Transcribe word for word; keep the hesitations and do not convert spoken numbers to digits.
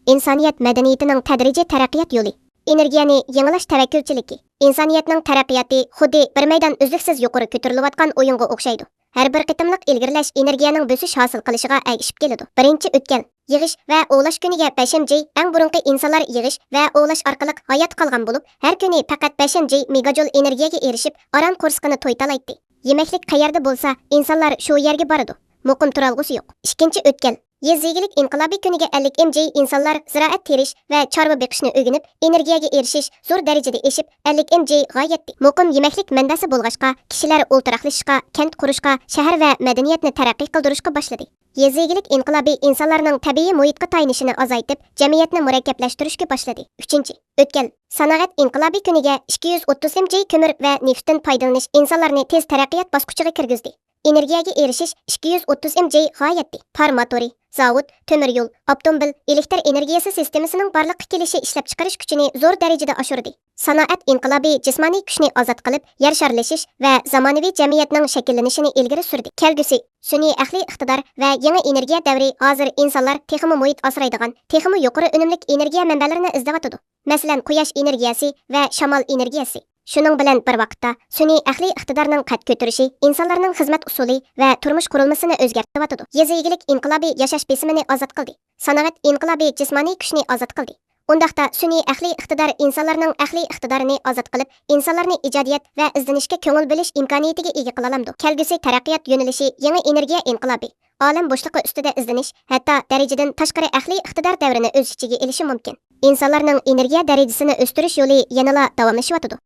ئىنسانىيەت مەدەنىيىتىنىڭ تەدرىجىي تەرەققىيات يولى. ئېنېرگىيەنى يېڭىلاش تەۋەككۈلچىلىكى. ئىنسانىيەتنىڭ تەرەققىياتى خۇددى بىر مەيدان ئۈزلۈكسىز يۇقىرى كۆتۈرۈلۈۋاتقان ئويۇنغا ئوخشايدۇ. ھەر بىر قېتىملىق ئىلگىرىلەش ئېنېرگىيەنىڭ بۆسۈش ھاسىل قىلىشىغا ئەگىشىپ كېلىدۇ. بىرىنچى ئۆتكەل. يىغىش ۋە ئوۋلاش كۈنىگە بەش ئېم جى. ئەڭ بۇرۇنقى ئىنسانلار يىغىش ۋە ئوۋلاش ئارقىلىق ھاياتتا قالغان بولۇپ، ھەر كۈنى پەقەت بەش ئېم جى مېگاجول ئېنېرگىيەگە ئېرىشىپ، ئاران قورسىقىنى تويتالايتتى. يېمەكلىك قەيەردە بولسا، ئىنسانلار شۇ يەرگە بارىدۇ. مۇقىم تۇرالغۇسى يوق. ئىككىنچى ئۆتكەل. يېزا ئىگىلىك ئىنقىلابى كۈنىگە ئەللىك ئېم جى ئىنسانلار زىرائەت تېرىش ۋە چارۋا بېقىشنى ئۆگىنىپ، ئېنېرگىيەگە ئېرىشىش زور دەرىجىدە ئېشىپ، ئەللىك ئېم جىغا يەتتى. مۇقىم يېمەكلىك مەنبەسى بولغاچقا، كىشىلەر ئولتۇراقلىشىشقا، كەنت قۇرۇشقا، شەھەر ۋە مەدەنىيەتنى تەرەققىي قىلدۇرۇشقا باشلىدى. يېزا ئىگىلىك ئىنقىلابى ئىنسانلارنىڭ تەبىئىي مۇھىتقا تايىنىشىنى ئازايتىپ، جەمئىيەتنى مۇرەككەپلەشتۈرۈشكە باشلىدى. ئۈچىنچى ئۆتكەل. سانائەت ئىنقىلابى كۈنىگە ئىككى يۈز ئوتتۇز ئېم جى كۆمۈر ۋە نېفىتتىن پايدىلىنىش ئىنسانلارنى تېز تەرەققىيات باسقۇچىغا كىرگۈزدى. ئېنېرگىيەگە ئېرىشىش ئىككى يۈز ئوتتۇز ئېم جىغا يەتتى. پار موتورى، زاۋۇت، تۆمۈر يول، ئاپتوموبىل، ئېلېكتر ئېنېرگىيەسى سىستېمىسىنىڭ بارلىققا كېلىشى ئىشلەپچىقىرىش كۈچىنى زور دەرىجىدە ئاشۇردى. سانائەت ئىنقىلابى جىسمانىي كۈچنى ئازاد قىلىپ، يەر شارلىشىش ۋە زامانىۋى جەمئىيەتنىڭ شەكىللىنىشىنى ئىلگىرى سۈردى. كەلگۈسى، سۈنئىي ئەقلىي ئىقتىدار ۋە يېڭى ئېنېرگىيە دەۋرى. ھازىر ئىنسانلار تېخىمۇ مۇھىت ئاسرايدىغان، تېخىمۇ يۇقىرى ئۈنۈملۈك ئېنېرگىيە مەنبەلىرىنى ئىزدەۋاتىدۇ. مەسىلەن، قۇياش ئېنېرگىيەسى ۋە شامال ئېنېرگىيەسى. شۇنىڭ بىلەن بىر ۋاقىتتا، سۈنئىي ئەقلىي ئىقتىدارنىڭ قەد كۆتۈرۈشى ئىنسانلارنىڭ خىزمەت ئۇسۇلى ۋە تۇرمۇش قۇرۇلمىسىنى ئۆزگەرتىۋاتىدۇ. يېزا ئىگىلىك ئىنقىلابى ياشاش بېسىمىنى ئازاد قىلدى. سانائەت ئىنقىلابى جىسمانىي كۈچنى ئازاد قىلدى. ئۇنداقتا، سۈنئىي ئەقلىي ئىقتىدار ئىنسانلارنىڭ ئەقلىي ئىقتىدارىنى ئازاد قىلىپ، ئىنسانلارنى ئىجادىيەت ۋە ئىزدىنىشكە كۆڭۈل بۆلۈش ئىمكانىيىتىگە ئىگە قىلالامدۇ. كەلگۈسى تەرەققىيات يۆنىلىشى يېڭى ئېنېرگىيە ئىنقىلابى، ئالەم بوشلۇقى ئۈستىدە ئىزدىنىش، ھەتتا دەرىجىدىن تاشقىرى ئەقلىي ئىقتىدار دەۋرىنى ئۆز ئىچىگە ئېلىشى مۇمكىن. ئىنسانلارنىڭ ئېنېرگىيە دەرىجىسىنى ئۆستۈرۈش يولى يەنىلا داۋاملىشىۋاتىدۇ.